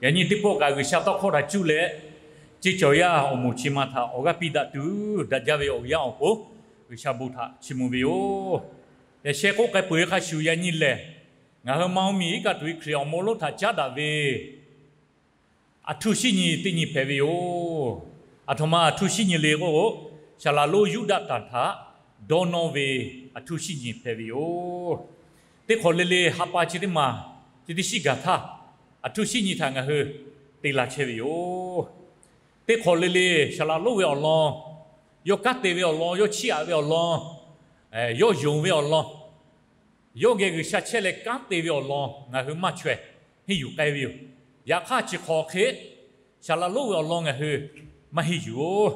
Yaꞈ nyi teˇ pawˆ kaꞈ G'uiˬsha tawˇ hkawˇ htaꞈ cuˇ leh, ceˇ cawˬ yaˇ awˬ moˍ chi ma htaꞈ awˬ g'aˇ piˇ daꞈ tuˬ daꞈ jaˇ ve awˬ yanˇ awˬ pon, G'uiˬsha bon htaꞈ chiˇ mvuh ve yoˬ. Yaꞈ sheh k'oˆ k'ai peuˬ ve hk'a shuˍ, yaꞈ nyi lehˬ ngaˬ hui ma oˇ miˬ iˉ kaˆ tuˬ ve Hkriꞈ awˬ moˍ lonˉ htaꞈ caˉ daꞈ ve aˬ htoꞈ shinˉ nyi teˇ nyi hpehꞈ ve yoˬ. Aˬ htoꞈ ma aˬ htoꞈ shinˉ nyi le k'o, saˍ laˍ lonˉ Yuˇdaꞈ tanˬ htaꞈ dawˇ nawˇ ve aˬ htoꞈ shinˉ nyi hpehꞈ ve yoˬ. Teˇ hk'awꞈ le le ha pa chi teˇ maˬ, chi teˇ shinˉ gaˬ htaˇ, aˬ htoꞈ shinˉ nyi htaꞈ ngaˬ hui te la chehˇ ve yoˬ. Teˇ hk'awꞈ le le saˍ laˍ lonˉ ve awˬ lawn, yawˇ kanˉ te ve awˬ lawn, yawˇ chiˇ aꞈ ve awˬ lawn, yawˇ yonˍ ve awˬ lawn, yawˇ geh G'uiˬsha chehˇ leh kanˉ te ve awˬ lawn ngaˬ hui maˇ chaweh henˇ yuˬ k'ai ve yoˬ. Yaꞈ hk'aˇ chi hk'awꞈ hk'e, saˍ laˍ lonˉ ve awˬ lawn ngaˬ hui maˇ henˇ yuˬ-oˬ.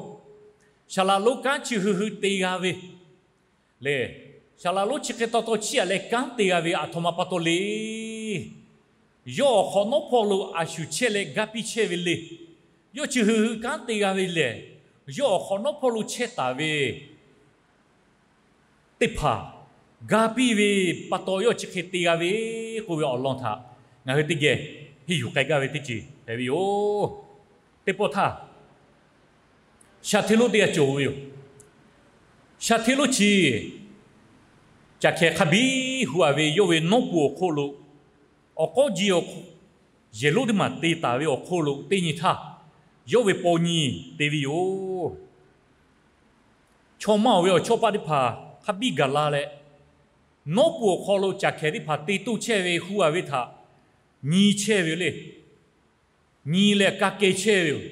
Saˍ laˍ lonˉ kanˉ chi hui hui te g'a ve le. Saˍ laˍ lonˉ chi hk'e taw taw chiˇ aꞈ leh kanˉ te g'a ve aˬ htoꞈ ma pa taw le. Yawˇ awˬ hk'awꞈ nawˉ hpawˇ lo a shu chehˇ leh ga piˇ chehˇ ve le. Yawˇ chi hui hui kanˉ te g'a ve lehˬ, yawˇ awˬ hk'awꞈ nawˉ hpawˇ lo chehˇ taˍ ve teˇ hpaˍ ga piˇ ve pa taw yawˇ chi hk'e te g'a ve k'oˆ ve awˬ lawn htaꞈ ngaˬ hui teˇ geh henˇ yuˬ k'ai gaˇ ve teˇ ceuˬ hpehꞈ ve yoˬ. Teˇ pawˆ htaˇ, shaˍ hteˇ lonˉ teˇ g'aˇ cawˬ ve yoˬ. Shaˍ hteˇ lonˉ chi caˬ hkehˍ hk'a biˉ hu a ve yawˇ ve nawˉ pun awˬ hk'oˆ lo, awˬ k'awˉ ji awˬ hk'oˆ yehˬ lonˉ teˇ maˬ te taˍ ve awˬ hk'oˆ lo teˇ nyi htaˇ, yawˇ ve paw nyi te ve yoˬ. Chaw maˇ oˬ ve awˬ chawˇ paˆ teˇ hpaˍ hk'a biˇ gaˬ la leh, nawˉ pun awˬ hk'aw lo caˬ hkehˍ teˇ hpaˍ te toˇ chehˇ ve hu a ve htaꞈ nyi chehˇ ve yoˬ le. Nyi leh ka keh chehˇ ve yoˬ.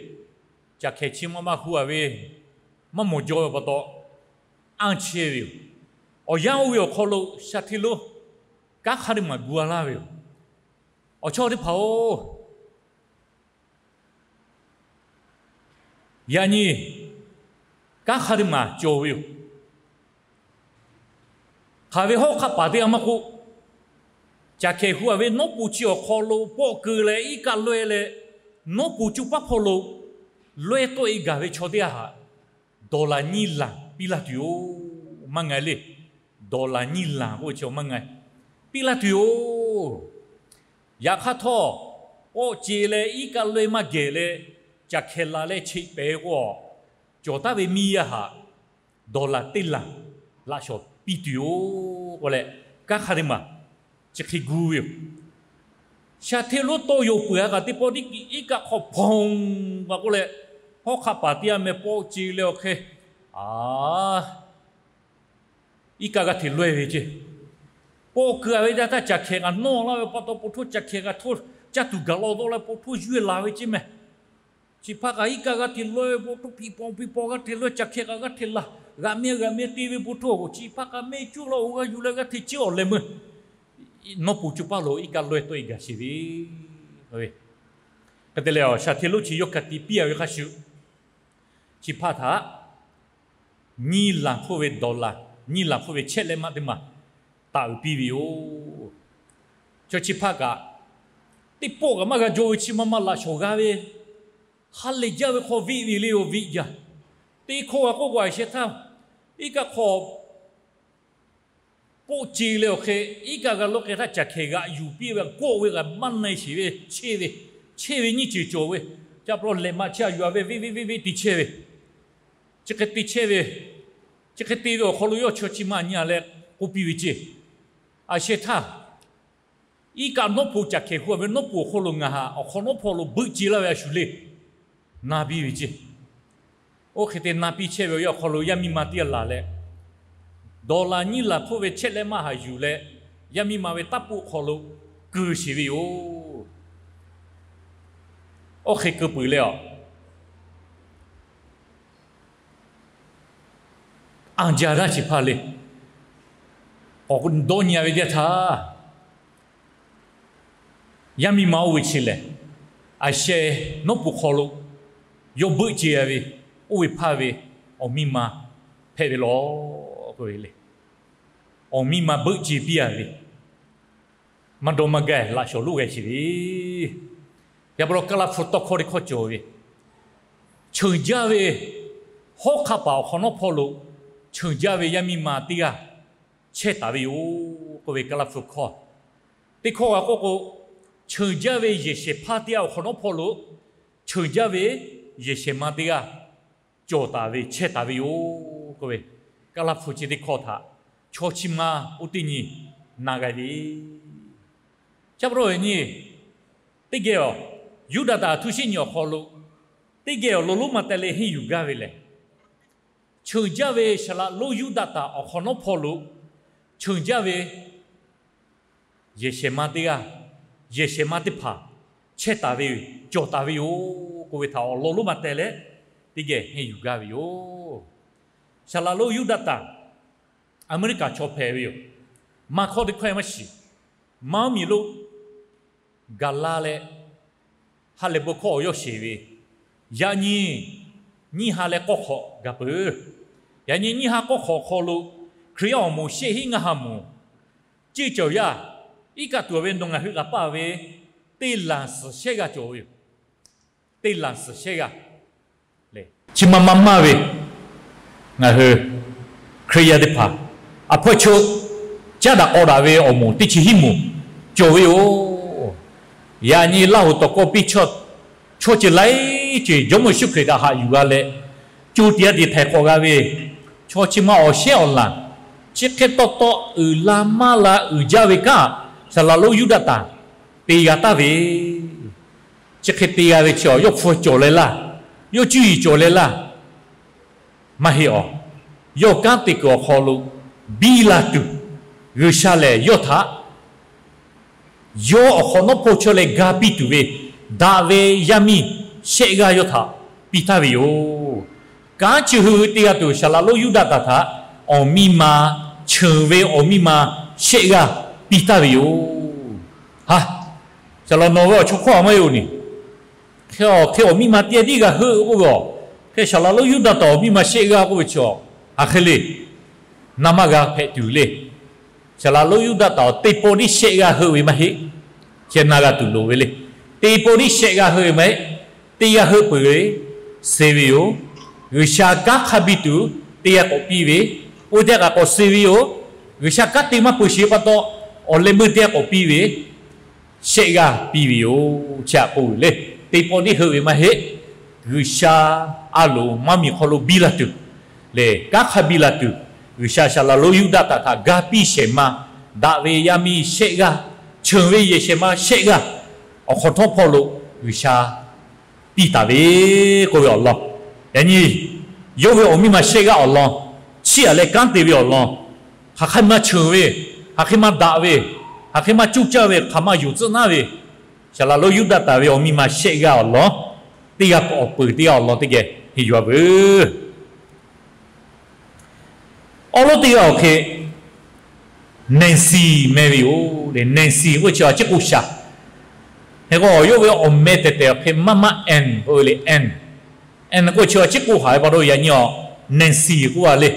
Caˬ hkehˍ chi ma maˇ hu a ve, maˇ mawˬ jaw ve pa taw, anˇ chehˇ ve yoˬ. Awˬ yanˇ oˇ ve awˬ hk'aw lo shaˍ hteˇ lonˉ kanˉ hk'a teˇ maˬ gu a laˇ ve yoˬ. Awˬ chawˇ teˇ hpaˍ-oˬ, yaꞈ nyi kanˉ hk'a teˇ maˬ cawˬ ve yoˬ. Hk'aˬ ve hawˉ hk'aˆ paˍ teˇ g'aˇ maˇ k'oˆ, caˬ hkehˍ hu a ve nawˉ pun chi awˬ hk'aw lo pawˆ keu leh iˉ kaˆ lawehˇ leh, nawˉ pun coˇ paˉ hpawˇ lo lawehˇ tawˆ e gaˬ ve chaw teˇ g'aˇ htaꞈ dawˬ laˬ nyiˇ laˬ piˇ laˇ tuˬ yoˬ. Maˇ nga le. Dawˬ laˬ nyiˇ laˬ k'oˆ ve chi maˇ nga, piˇ laˇ tuˬ yoˬ. Yaꞈ hk'aˇ htawˇ, pawˆ ce leh iˉ kaˆ lawehˇ maˇ gehˬ leh, caˬ hkehˍ laˬ leh cheꞈ pehˍ k'o, cawˬ taˍ ve miˇ yaˇ htaꞈ dawˬ laˬ teˇ laˬ laꞈ shawˍ piˇ tuˬ yoˬ k'oˆ leh, kanˉ hk'a teˇ maˬ chi hk'e gu ve yoˬ. Shaˍ hteˇ lonˉ tawˇ yaw peuˬ a kaꞈ teˇ pawˆ iˉ kaˆ hk'aw hpaw k'oˆ leh, hawˉ hk'aˆ paˍ teˇ g'aˇ meh pawˆ ce leh awˬ hk'e, a, iˉ kaˆ g'aˇ hteꞈ lawehˇ ve ceˇ. Pawˆ keu a ve yaˇ htaˇ caˬ hkehˍ kaꞈ nawˇ laˇ ve pa taw, po htoˇ caˬ hkehˍ kaꞈ htoˇ caˇ tuˬ gaˬ law dawˇ leh po htoˇ yuˇ e laˬ ve ceˇ meh. Chi hpaˇ kaꞈ iˉ kaˆ g'aˇ hteꞈ lawehˇ ve po htoˇ, piꞈ paw piꞈ paw g'aˇ hteꞈ lawehˇ, caˬ hkehˍ kaꞈ g'aˇ hteꞈ laˬ, g'aꞈ meh g'aꞈ meh te ve po htoˇ, chi hpaˇ kaꞈ mehˆ cuˉ la oˬ g'a yuˬ leh g'aˇ hteꞈ ciˉ awˬ leh meuˇ nawˉ pun coˇ paˉ lo iˉ kaˆ lawehˇ tawˆ e gaˬ sheˍ ve. Hk'e te leh, shaˍ hteˇ lonˉ chi yawˇ ka tiꞈ piˇ a ve hk'a shuˍ, chi hpaˇ htaꞈ nyiˇ laˬ hk'oˆ ve dawˬ laˬ, nyiˇ laˬ hk'oˆ ve chehˇ leh maˇ teˇ maˬ taˍ uiˍ piˇ ve yoˬ. Chaw chi hpaˇ kaꞈ teˇ pawˆ kaꞈ maˇ g'a jaw ve chi ma ma laꞈ shawˍ g'a ve, ha lehˬ jaˇ ve hk'aw viˆ ve le, awˬ viˆ jaˇ. Teˇ hkawˇ g'a k'oˆ k'o, a sheh htaˇ iˉ kaˆ hk'aw pawˆ ce leh awˬ hk'e, iˉ kaˆ g'a lawˇ hk'e htaˇ caˬ hkehˍ g'aꞈ yuˬ piˇ ve, kawˆ ve g'aꞈ maˇ na sheˍ ve, chehˇ ve, chehˇ ve nyiˇ ceuˬ cawˬ ve, ca pa lawˬ lehꞈ ma chehˇ a yuˬ a ve viˆ viˆ viˆ viˆ te chehˇ ve, chi hk'e te chehˇ ve, chi hk'e te ve awˬ hk'aw lo yawˇ chaw chi ma nyi a leh k'oˆ piˇ ve ceˇ. A sheh htaˇ, iˉ kaˆ nawˉ pun caˬ hkehˍ hu a ve nawˉ pun awˬ hk'aw lo ngaˬ htaꞈ awˬ hk'awꞈ nawˉ hpawˇ lo beuꞈ ce laˇ ve a shu le. Na piˇ ve ceˇ. Oˇ hk'e te na piˇ chehˇ ve awˬ yanˇ awˬ hk'aw lo yaˇ miˇ ma teˇ g'aˇ laˬ leh, dawˬ laˬ nyiˇ laˬ hk'oˆ ve chehˇ leh maˇ haꞈ yuˬ leh, yaˇ miˇ ma ve taˇ puˆ hk'aw lo keu sheˍ ve yoˬ. Oˇ hk'e keu peuˬ leh a, anˇ jaˇ daˇ chi hpaˇ le. K'awꞈ dawˇ nyi a ve teˇ yanˇ htaˇ, yaˇ miˇ ma oˇ ve chi lehˬ, a sheh nawˉ pun hk'aw lo yawˇ beuꞈ ce a ve, oˇ ve hpaˇ ve awˬ miˇ ma hpehꞈ ve law k'oˆ ve le. Awˬ miˇ ma beuꞈ ce piˇ a ve, maˇ dawˇ maˇ gaˇ laꞈ shawˍ lonˉ g'a sheˍ ve. Yaꞈ pa taw Kaˇlaˇ hpu tawˇ hkawˇ teˇ hkawˇ cawˬ ve, cheuˬ jaˇ ve hawˉ hk'aˆ paˍ awˬ hk'awꞈ nawˉ hpawˇ lo cheuˬ jaˇ ve yaˇ miˇ ma teˇ g'aˇ chehˇ taˍ ve yoˬ k'oˆ ve Kaˇlaˇ hpu hkawˇ. Teˇ hkawˇ g'a k'oˆ k'o, Cheunˍ jaˇ ve yehˬ shehˍ hpaˇ teˇ g'aˇ awˬ hk'awꞈ nawˉ hpawˇ lo, cheunˍ jaˇ ve yehˬ shehˍ ma teˇ g'aˇ cawˬ taˍ ve chehˇ taˍ ve yoˬ k'oˆ ve, Kaˍlaˇ hpu chi teˇ hkawˇ htaꞈ chaw chi ma oˇ teˇ nyi na g'a ve. Chi pa taw nyi, teˇ geh awˬ, Yuˇdaꞈtanˍ htu shiˉ nyi awˬ hk'aw lo, teˇ geh awˬ lawn lonˉ ma teh leh henˇ yuˬ gaˇ ve lehˬ, cheunˍ jaˇ ve Saˍlaꞈ lonˉ Yuˇdaꞈtanˍ awˬ hk'awꞈ nawˉ hpawˇ lo cheunˍ jaˇ ve yehˬ shehˍ ma teˇ g'aˇ, yehˬ shehˍ ma teˇ hpaˍ chehˇ taˍ ve, cawˬ taˍ ve yoˬ k'oˆ ve htaꞈ awˬ lawn lonˉ ma teh leh teˇ geh henˇ yuˬ gaˇ ve yoˬ. Saˍlaꞈ lonˉ Yuˇdaꞈtanˍ Aˍmeˍriˆkaˍ chaw hpehꞈ ve yoˬ. Maˇ hkawˇ teˇ hkawˇ maˇ shiˍ. Maˇ mvuhˇmiˬ lo gaˬ la leh, ha lehˬ bon hkawˇ awˬ yawˇ sheˍ ve, yaꞈ nyi nyiˇ ha leh k'awˇ hk'awꞈ gaˬ peuˬ. Yaꞈ nyi nyiˇ ha k'awˇ hk'awꞈ hk'aw lo Hkriꞈ yaˇ awˬ moˍ shehˆ hinˉ ngaˇ ha moˍ ceˇ cawˬ yaˇ, iˉ kaˆ tuˬ ve nawˬ ngaˬ hui g'a paˇ ve teˇ lanˬ suhˍ shehˆ g'aˇ cawˬ ve yoˬ. Teˇ lanˬ suhˍ shehˆ g'aˇ lehˬ, chi ma ma maˇ ve ngaˬ hui Hkriꞈ yaˇ teˇ hpaˍ a hpawˇ chaw caˉ daꞈ k'aw daꞈ ve awˬ moˍ teˇ chi hiˉ moˍ cawˬ ve yoˬ. Yaꞈ nyi Laˇ huˍ tawˍ kawˇ piˇ chaw, chaw ceuˬ laiˉ ceuˬ Jawˇmawˇ Yeˍsuˆ Hkriꞈ htaꞈ haꞈ yuˬ g'a leh, co tiꞈ a tiꞈ htaiˍ hk'awꞈ g'a ve chaw chi ma awˬ shehˉ awˬ lanˬ, chi hk'e tawˇ tawˆ uiˍ la maˇ la uiˍ jaˇ ve kanˉ, Saˍlaꞈ lonˉ Yuˇdaꞈtanˍ te g'a taˍ ve, chi hk'e te g'a ve chi awˬ yawˇ hpu cawˬ leh laˇ, yawˇ cuˇ yiˍ cawˬ leh laˇ maˇ heˆ awˬ, yawˇ kanˉ te kuiˬ awˬ hk'aw lo biˇ la tuˬ, G'uiˬsha lehˬ yawˇ htaꞈ yawˇ awˬ hk'awꞈ nawˉ hpawˇ chawˇ leh ga piˇ tuˬ ve daꞈ ve yaˇ miˇ shehˆ g'aˇ yawˇ htaꞈ piˇ taˍ ve yoˬ. Kanˉ chi hui teˇ g'aˇ tuˬ Saˍlaꞈ lonˉ Yuˇdaꞈtanˍ htaꞈ awˬ miˇ ma, cheunˍ ve awˬ miˇ ma shehˆ g'aˇ piˇ taˍ ve yoˬ. Ha, Saˍlaꞈ nawˬ ve awˬ chaw hkawˇ a maˇ yoˬ ni. Hk'e awˬ, hk'e awˬ miˇ ma teˇ g'aˇ tiˉ g'a heuˆ k'oˆ ve aˬ, hk'e Saˍlaꞈ lonˉ Yuˇdaꞈtanˍ awˬ miˇ ma shehˆ g'aˇ k'oˆ ve chi awˬ, a hk'e le, na maˇ g'a hpehꞈ tuˬ le. Saˍlaꞈ lonˉ Yuˇdaꞈtanˍ awˬ teˇ pawˆ tiˉ shehˆ g'aˇ heuˆ ve maˇ heˆ. Chi na g'a tuˬ loˍ ve le. Teˇ pawˆ tiˉ shehˆ g'aˇ heuˆ ve maˇ heˆ. Teˇ g'aˇ heuˆ peuˬ ve suh ve yoˬ. G'uiˬsha kanˉ hk'a biˇ tuˬ teˇ g'aˇ k'awꞈ piˇ ve, oˇ teˇ g'aˇ k'awꞈ suh ve yoˬ. G'uiˬsha kanˉ te maˇ peuˬ sheˍ pa taw, awˬ leh meuˇ teˇ g'aˇ k'awꞈ piˇ ve shehˆ g'aˇ piˇ ve yoˬ. Chi htaꞈ k'oˆ ve le. Teˇ pawˆ tiˉ heuˆ ve maˇ heˆ. G'uiˬsha a loˍ maˇ miˬ hk'aw lo biˇ la tuˬ lehˬ, kanˉ hk'a biˇ la tuˬ, G'uiˬsha Saˍlaꞈ lonˉ Yuˇdaꞈtanˍ htaꞈ ga piˇ shehˍ ma, daꞈ ve yaˇ miˇ shehˆ g'aˇ, cheunˍ ve yehˬ shehˍ ma shehˆ g'aˇ, awˬ hk'awꞈ htawˇ hpawˇ lo G'uiˬsha piˇ taˍ ve k'oˆ ve awˬ lawn, yaꞈ nyi yawˇ ve awˬ miˇ ma shehˆ g'aˇ awˬ lawn, chiˇ aꞈ leh kanˉ te ve awˬ lawn, hk'aˬ hk'e maˇ cheunˍ ve, hk'aˬ hk'e maˇ daꞈ ve, hk'aˬ hk'e maˇ cuˇ caˇ ve, hk'aˬ maˇ yonˍ tcuhˆ naˉ ve, Saˍlaꞈ lonˉ Yuˇdaꞈtanˍ ve awˬ miˇ ma shehˆ g'aˇ awˬ lawn, teˇ g'aˇ awˬ peuˬ teˇ g'aˇ awˬ lawn teˇ geh henˇ yuˬ a veuˬ. Awˉ lawˉ teˇ g'aˇ awˬ hk'e Nancy meh ve yoˬ le. Nancy k'oˆ chi a ciˉ k'o shaˍ. Hk'e k'o yawˇ ve awˬ meh tehˬ tehˬ awˬ hk'e maˇ maˇ Ann k'oˆ ve le. Ann, Ann k'oˆ chi a ciˉ k'o haˍ ve pa taw yaꞈ nyi awˬ Nancy k'oˆ a le.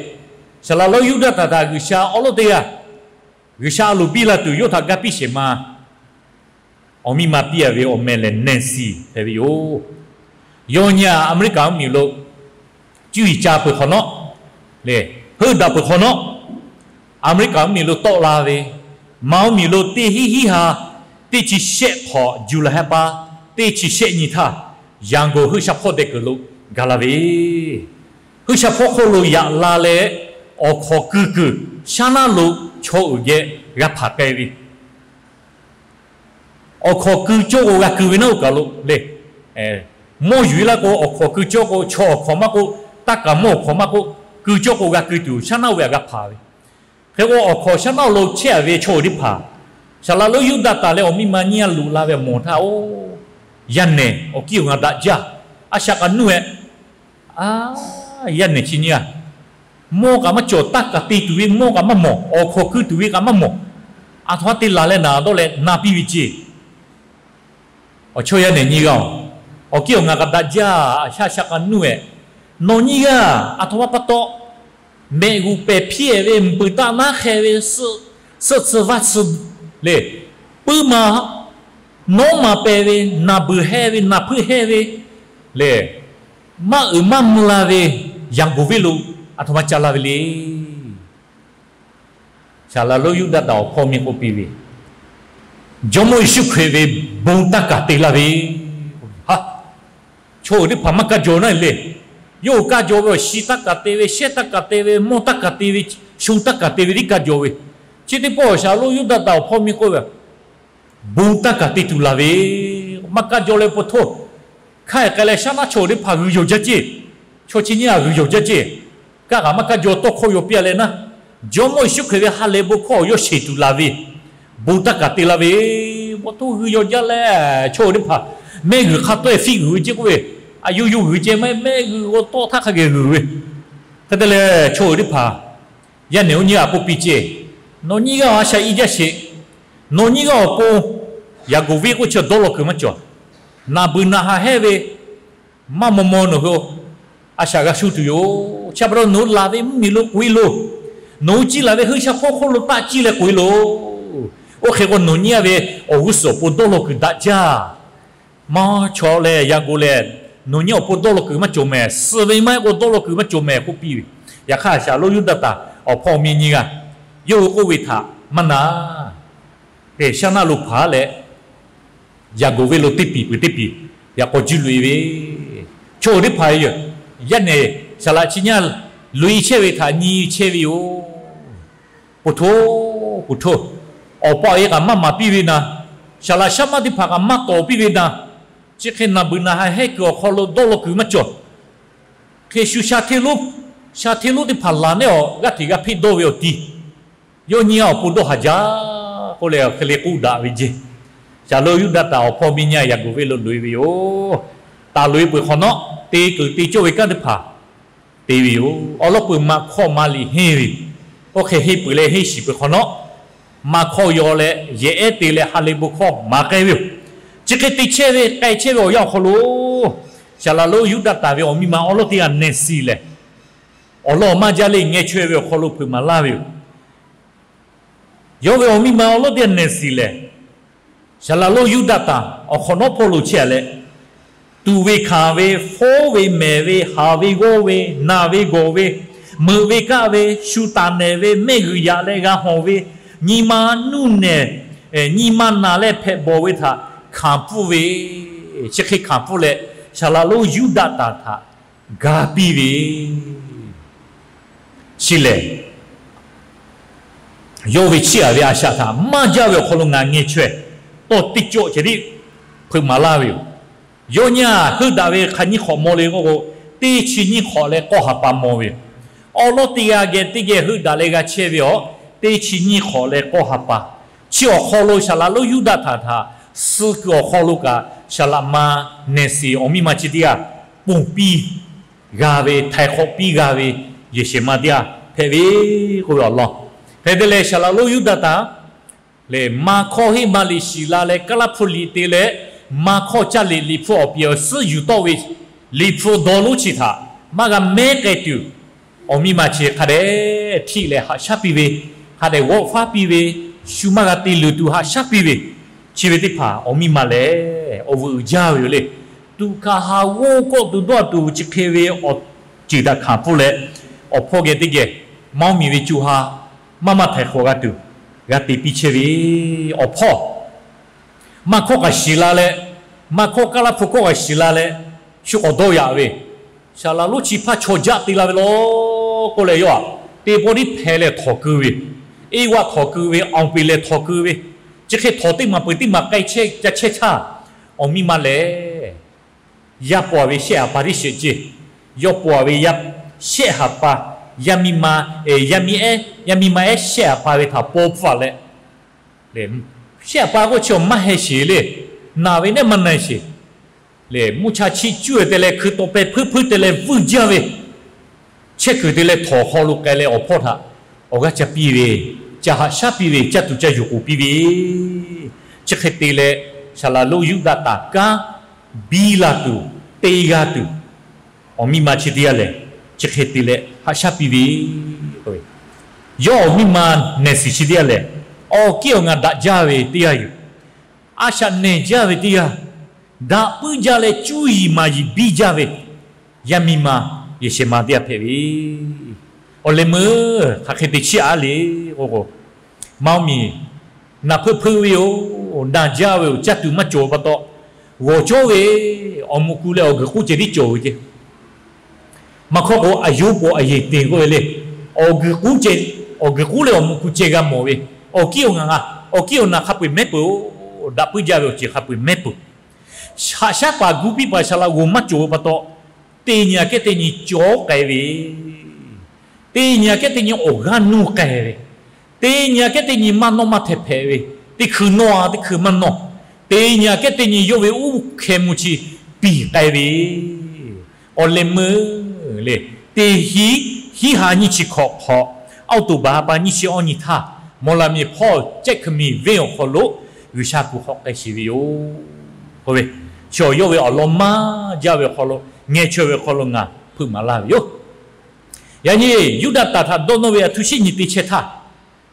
Saˍlaꞈ lonˉ Yuˇdaꞈtanˍ htaꞈ G'uiˬsha awˉ lawˉ teˇ g'aˇ, G'uiˬsha a loˍ biˇ la tuˬ yawˇ htaꞈ ga piˇ shehˍ ma awˬ miˇ ma piˇ a ve awˬ meh lehˬ Nancy hpehꞈ ve yoˬ. Yawˇ nyi a Aˍmeˍriˆkaˍ mvuhˇmiˬ lo cuˇ yiˍ ca peuˬ hk'awꞈ nawˉ lehˬ, heuˆ daꞈ peuˬ hk'awꞈ nawˉ, Aˍmeˍriˆkaˍ mvuhˇmiˬ lo tawˆ la ve, Maˍ mvuhˇmiˬ lo teˇ hinˉ hinˉ ha teˇ chi shehˆ hk'awꞈ July ha pa teˇ chi shehˆ nyi htaˇ, Yangon Huiˉ sha hpawˇ deh kuiˬ lo gaˬ la ve, Huiˉ sha hpawˇ hk'oˆ lo yaꞈ la leh, awˬ hk'awꞈ ku kuiˬ shaˉ naˉ lo chaw uiˍ geh g'a hpanˍ k'ai ve, awˬ hk'awꞈ ku cawˇ k'o g'a ku ve naˉ oˇ kaˬ lo le. Mawˇ yuˬ e laˇ k'o, awˬ hk'awꞈ ku cawˇ k'o, chaw awˬ hk'awꞈ maˇ k'oˆ, taˇ kaˍ mawˇ awˬ hk'awꞈ maˇ k'oˆ, ku cawˇ k'o g'a ku tuˬ shaˉ naˉ ve htaꞈ g'a hpanˍ ve. Hk'e k'o, awˬ hk'awꞈ shaˉ naˉ lo chehˇ a ve chaw uiˍ teˇ hpaˍ, Saˍlaꞈ lonˉ Yuˇdaꞈtanˍ leh awˬ miˇ ma nyiˇ a loꞈ la ve awˬ moˍ htaˇ, oˇ, yaˇ nehˬ awˬ kiˇ awˬ ngaˬ daꞈ jaˇ, a shaꞈ k'a nuˇ eh, a, yaˇ nehˬ chi nyiˇ a, mawˇ kaꞈ maˇ cawˬ, taˇ kaˍ te tuˬ ve mawˇ kaꞈ maˇ mawˬ, awˬ hk'awꞈ ku tuˬ ve kaꞈ maˇ mawˬ, aˬ htoꞈ ma te laˬ leh naˍ dawˇ leh na piˇ ve ceˇ. Awˬ chawˇ yaˇ nehˬ nyiˇ g'aˇ, awˬ kiˇ awˬ ngaˬ kaꞈ daꞈ jaˇ, a shaꞈ k'a nuˇ eh, nawˬ nyiˇ g'aˇ aˬ htoꞈ ma pa taw mehꞈ g'uˬ pehˬ hpiˇ eh ve, mvuhˇ peuˬ taˆ naˉ hk'e ve, suhˆ tsuhˇ vaˇ tsuhˇ le, puiˉ ma nawˉ ma peh ve, naˬ beuˬ heh ve, naˬ hpeuˆ heh ve le, maˇ uiˍ maˇ mvuh la ve, Yangon venˇ lo aˬ htoꞈ ma ca la ve le. Saˍlaꞈ lonˉ Yuˇdaꞈtanˍ awˬ hpawˇ miˇ k'oˆ piˇ ve, Jawˇmawˇ Yeˍsuˆ Hkriꞈ ve bon taˇ kaˬ te laˇ ve, a, chaw uiˍ teˇ hpaˍ maˇ kaˇ jaw naˉ le. Yawˇ hui kaˇ jaw ve awˬ shi taˇ kaˬ te ve, shehˉ taˇ kaˬ te ve, mawˇ taˇ kaˬ te ve, shu taˇ kaˬ te ve tiˉ kaˇ jaw ve. Chi teˇ pawˆ Saˍ laꞈ lonˉ Yuˇdaꞈ taˍ awˬ hpawˇ miˇ k'oˆ ve, bon taˇ kaˬ te tuˬ laˬ ve, maˇ kaˇ jaw leh po htoˇ. Hk'a hk'e leh shaˉ naˉ chaw uiˍ teˇ hpaˍ g'uiˬ yawˬ jaˇ ceˇ, chaw chi nyiˇ g'aˇ g'uiˬ yawˬ jaˇ ceˇ, kaˇ kaꞈ maˇ kaˇ jaw tawˇ hkawˇ yaw piˇ a leh naˉ, Jawˇmawˇ Yeˍsuˆ Hkriꞈ ve ha lehˬ bon hkawˇ yawˇ sheˍ tuˬ laˬ ve, bon taˇ kaˬ te laˇ ve, po htoˇ g'uiˬ yawˬ jaˇ leh, chaw uiˍ teˇ hpaˍ mehˆ g'uiˬ hk'a tawˆ-e fiˆ g'uiˬ ve ceˇ k'oˆ ve, a, yoˬ yoˬ g'uiˬ ceh maˇ heˆ, mehˆ g'uiˬ g'aw tawˆ htaˇ hk'a geh g'uiˬ ve. Hk'e te leh chaw uiˍ teˇ hpaˍ yaˇ nehˬ oˇ nyiˇ g'aˇ k'oˆ piˇ ceˇ, Nawˬ nyiˇ g'aˇ a shaꞈ i jaˇ sheˍ. Nawˬ nyiˇ g'aˇ awˬ pon Yaˍkoˍ venˇ k'oˆ chi dawˇ law kuiˬ maˇ cawˬ. Naˬ beuˬ naˬ ha hehˉ ve, maˇ maw maw nawˬ hui a shaꞈ g'a shu tuˬ yoˬ. Chi pa taw nawˬ hui laˬ ve mvuhˇmiˬ lo k'oꞈ e loˬ. Nawˬ hui ciˇ laˬ ve hui sha hpawˇ hk'oˆ lo taˆ ciˇ leh k'oꞈ e loˬ. Oˇ hk'e k'o nawˬ nyiˇ g'aˇ ve awˬ g'uˇ suhˍ awˬ pon dawˇ law kuiˬ daꞈ jaˇ. Maˇ chaw leh Yaˍkoˍ lehˬ, nawˬ nyiˇ awˬ pon dawˇ law kuiˬ maˇ cawˬ mehˍ. Suh ve maˇ heˆ k'o dawˇ law kuiˬ maˇ cawˬ mehˍ k'oˆ piˇ ve. Yaꞈ hk'aˇ Saˍ laꞈ lonˉ Yuˇdaꞈ taˍ awˬ hpawˇ miˇ nyiˇ g'aˇ, yawˇ hui k'oˆ ve htaꞈ maˇ na. Shaˉ naˆ lo hpaˍ leh, Yaˍkoˍ venˇ lo teˇ piˍ peuˬ teˇ piˍ yaꞈ k'aw juˇ loꞈ e ve, chaw uiˍ teˇ hpaˍ yoˬ. Yaˇ nehˬ Saˍ laꞈ chi nyiˇ g'aˇ loꞈ e chehˇ ve htaꞈ nyi chehˇ ve yoˬ. Po htoˇ, po htoˇ, awˬ pa awˬ e kaꞈ maˇ maˍ piˇ ve na, Saˍ laꞈ shaˉ maˇ teˇ hpaˍ kaꞈ maˇ tawˍ piˇ ve na, chi hk'e naˬ beuˬ naˬ ha hehˉ kuiˬ awˬ hk'aw lo dawˇ law kuiˬ maˇ cawˬ. Hk'e shu sha hteˇ lonˉ, sha hteˇ lonˉ teˇ hpaˍ laˬ nehˉ awˬ g'aˇ hteꞈ g'a hpeˆ dawˇ ve awˬ ti, yawˇ nyiˇ g'aˇ awˬ pon dawˇ haˍ jaˇ k'oˆ leh, hk'e le k'oˆ daꞈ ve ceˇ. Saˍ laꞈ lonˉ Yuˇdaꞈ taˍ awˬ hpawˇ miˇ nyiˇ g'aˇ Yaˍkoˍ venˇ lo loꞈ e ve yoˬ. Taˍ loꞈ e peuˬ hk'awꞈ nawˉ, te kuiˬ te cawˇ ve kanˉ teˇ hpaˍ te ve yoˬ. Awˬ lawn peuˬ maˇ hkawˇ maˇ liꞈ henˇ ve, oˇ hk'e henˇ peuˬ leh henˇ shiˍ peuˬ hk'awꞈ nawˉ, maˇ hkawˇ yaw leh yehˬ ehˉ te leh ha lehˬ bon hkawˇ maˍ k'ai ve yoˬ. Chi hk'e te chehˇ ve k'ai chehˇ ve awˬ yanˇ awˬ hk'aw lo, Saˍ laꞈ lonˉ Yuˇdaꞈ taˍ ve awˬ miˇ ma awˬ lawn teˇ g'aˇ Neˍsiˍ lehˬ, awˬ lawn awˬ maˇ jaˇ leh ngeh chaweh ve awˬ hk'aw lo hpeuꞈ maˍ laˇ ve yoˬ. Yawˇ ve awˬ miˇ ma awˬ lawn teˇ g'aˇ Neˍsiˍ lehˬ, Saˍ laꞈ lonˉ Yuˇdaꞈ taˍ awˬ hk'awꞈ nawˉ hpawˇ lo chehˇ a leh, tuꞈ ve hkanˍ ve, fawˉ ve mehˍ ve, haˍ ve g'awˇ ve, naˬ ve gawˬ ve, meuꞈ ve kaˆ ve, shu taˍ nehˬ ve, mehˆ g'uiˬ yaꞈ leh g'a hawˬ ve, nyi ma nuˇ nehˬ, nyi ma naˬ leh hpehꞈ bawˬ ve htaꞈ hkanˍ pfuhˇ ve, chi hk'e hkanˍ pfuhˇ leh, Saˍ laꞈ lonˉ Yuˇdaꞈ taˍ htaꞈ ga piˇ ve, chi lehˬ, yawˇ ve chiˇ aꞈ ve a shaꞈ htaꞈ maˇ jaˇ ve awˬ hk'aw lo ngaˬ ngeh chaweh tawˇ teˇ cawˆ ceh tiˉ hpeuꞈ maˍ laˇ ve yoˬ. Yawˇ nyiˇ g'aˇ heuˆ daꞈ ve hk'aˬ nyiˇ hk'awꞈ maw le k'oˆ k'o, teˇ chi nyiˇ hk'awꞈ leh k'awˇ ha pa maw ve yoˬ. Awˬ lawn teˇ g'aˇ geh teˇ geh heuˆ daꞈ leh g'a chehˇ ve awˬ, teˇ chi nyiˇ hk'awꞈ leh k'awˇ ha pa. Chi awˬ hk'aw lo Saˍ laꞈ lonˉ Yuˇdaꞈ htaꞈ htaꞈ suh kuiˬ awˬ hk'aw lo kaꞈ, Saˍ laꞈ ma Neˍsiˍ awˬ miˇ ma chi teˇ g'aˇ ponˬ piˇ g'a ve, htaiˍ hk'awꞈ piˇ g'a ve yehˬ shehˍ ma teˇ g'aˇ hpehꞈ ve k'oˆ ve awˬ lawn. Hk'e te leh Saˍ laꞈ lonˉ Yuˇdaꞈ taˍ lehˬ, maˇ hkawˇ heˆ maˇ liꞈ shiˍ la leh, Kaˇlaˇ hpu liꞈ te leh, maˇ hkawˇ caˇ liꞈ liꞈ hpu awˬ piˍ awˬ suhˉ yuˬ tawˆ ve liꞈ hpu dawˇ lonˉ chi htaꞈ maˇ g'a mehˉ k'ai tuˬ, awˬ miˇ ma chi hk'a dehꞈ htiˆ leh haꞈ shaˉ piˇ ve, hk'a dehꞈ g'awˆ faˉ piˇ ve, shu maˇ g'a te luˬ tuˬ haꞈ shaˉ piˇ ve, chi ve teˇ hpaˍ awˬ miˇ ma lehˬ awˬ vuiˬ uiˍ jaˇ ve yoˬ le. Tuꞈ hkanˍ ha g'awˇ kawˆ tuˬ dawˇ tuˬ chi hk'e ve awˬ ceuˬ htaꞈ hkanˍ pfuhˇ leh, awˬ hpawˇ geh teˇ geh mawˇ miˬ ve co ha maˇ maˇ htaiˍ hk'awꞈ g'a tuˬ, g'a te piˇ chehˇ ve awˬ hpawˇ maˇ hkawˇ k'aꞈ shiˍ la leh, maˇ hkawˇ Kaˇlaˇ hpu hkawˇ k'aꞈ shiˍ la leh, shu k'awꞈ dawˇ yaꞈ ve, Saˍ laꞈ lonˉ chi hpaˇ chaw jaˆ te la ve law k'oˆ leh yawˇ aꞈ, teˇ pawˆ tiˉ hpehꞈ leh htawnˍ keu ve, eˇ vaˆ htawnˍ keu ve, awˬ peˍ leh htawnˍ keu ve, chi hk'e htawnˍ teˇ maˬ peuˬ teˇ maˬ k'ai chehˇ ca chehˇ htaˇ, awˬ miˇ ma lehˬ, yaˇ paw ve shehˆ haˍ pa tiˉ sheˍ ceˇ. Yawˇ paw ve yaˇ shehˆ haˍ pa, yaˇ miˇ ma, yaˇ miˇ ehˉ, yaˇ miˇ ma ehˉ shehˆ haˍ pa ve htaꞈ paw hpfuhˇ leh, shehˆ haˍ pa k'oˆ chi awˬ maˇ heh sheˍ le. Naˬ ve nehˉ maˇ na sheˍ. Lehˬ mvuhˇ cha chiˆ cuˇ te leh hkui taw peh hpuiˉ hpuiˉ te leh vuiˇ jaˇ ve, chehˇ kuiˬ te leh htawnˍ hk'aw lo k'ai leh awˬ hpawˇ htaꞈ awˬ g'aˇ ca piˇ ve, ca haꞈ shaˉ piˇ ve, ca tuˬ ca yuˬ k'oˍ piˇ ve, chi hk'e te leh, Saˍ laꞈ lonˉ Yuˇdaꞈ taˍ kanˉ biˇ la tuˬ, te g'a tuˬ, awˬ miˇ ma chi teˇ g'aˇ lehˬ, chi hk'e te leh haꞈ shaˉ piˇ ve, yawˇ awˬ miˇ ma Neˍsiˍ chi teˇ g'aˇ lehˬ, awˬ kiˉ awˬ ngaˬ daꞈ jaˇ ve teˇ g'aˇ yoˬ. A shaꞈ nehˬ jaˇ ve teˇ g'aˇ, daꞈ puiˉ jaˇ leh cuˇ yiˍ maˍ yiˍ biˇ jaˇ ve yaˇ miˇ ma, yehˬ shehˍ ma teˇ g'aˇ hpehꞈ ve. Awˬ leh meuˇ hk'aˬ hk'e te chiˇ aꞈ le k'oˆ k'o, mawˇ miˬ naˬ hpeuˆ hpeuˆ ve yoˬ. Awˬ daꞈ jaˇ ve awˬ caˇ tuˬ maˇ cawˬ ve pa taw, g'awˬ cawˇ ve awˬ muꞈ ku leh awˬ guiˬ k'uˉ ceh tiˉ cawˬ ve ceh. Maˇ hkawˇ k'o, a yonˍ pawˬ a yehˬ teꞈ k'oˆ ve le, awˬ guiˬ k'uˉ ceh, awˬ guiˬ k'uˉ leh awˬ muꞈ ku ceh g'a mawˬ ve, awˬ kiˇ awˬ ngaˬ, awˬ kiˇ awˬ naˬ hk'a peu-eˬ mehˉ peuˬ-oˬ. Daꞈ puiˉ jaˇ ve awˬ ceuˬ hk'a peu-eˬ mehˉ peuˬ. Haꞈ shaˉ paˍ gu piˇ paˍ saˍ laꞈ g'oˍ maˇ cawˬ ve pa taw, teˇ nyi aꞈ kehˉ teˇ nyi cawˬ k'ai ve, teˇ nyi aꞈ kehˉ teˇ nyi awˬ g'aˇ nuˇ k'ai ve, teˇ nyi aꞈ kehˉ teˇ nyi maˇ nawˇ maˇ hteh hpehꞈ ve, teˇ hkui nawˇ-a teˇ hkui maˇ nawˇ, teˇ nyi aꞈ kehˉ teˇ nyi yawˇ ve uˉ hkeh mvuh chi piˍ k'ai ve, awˬ leh meuˇ le. Teˇ hinˉ, hinˉ ha nyiˇ chi hkawꞈ hk'awꞈ, October ha pa nyiˇ chi awˇ nyi htaˇ, Mawˬ laˬ miˬ hpawˇ Cehˇ hkui miˬ venˇ awˬ hk'aw lo G'uiˬsha kuˬ hk'awꞈ k'ai sheˍ ve yoˬ. K'oˆ ve, chi awˬ yawˇ ve awˬ lawn maˇ jaˇ ve awˬ hk'aw lo, ngeh chaweh ve awˬ hk'aw lo ngaˬ hpeuꞈ maˍ laˇ ve yoˬ. Yaꞈ nyi Yuˇdaꞈtanˍ htaꞈ dawˇ nawˇ ve a htu shiˉ nyi te chehˇ htaˇ,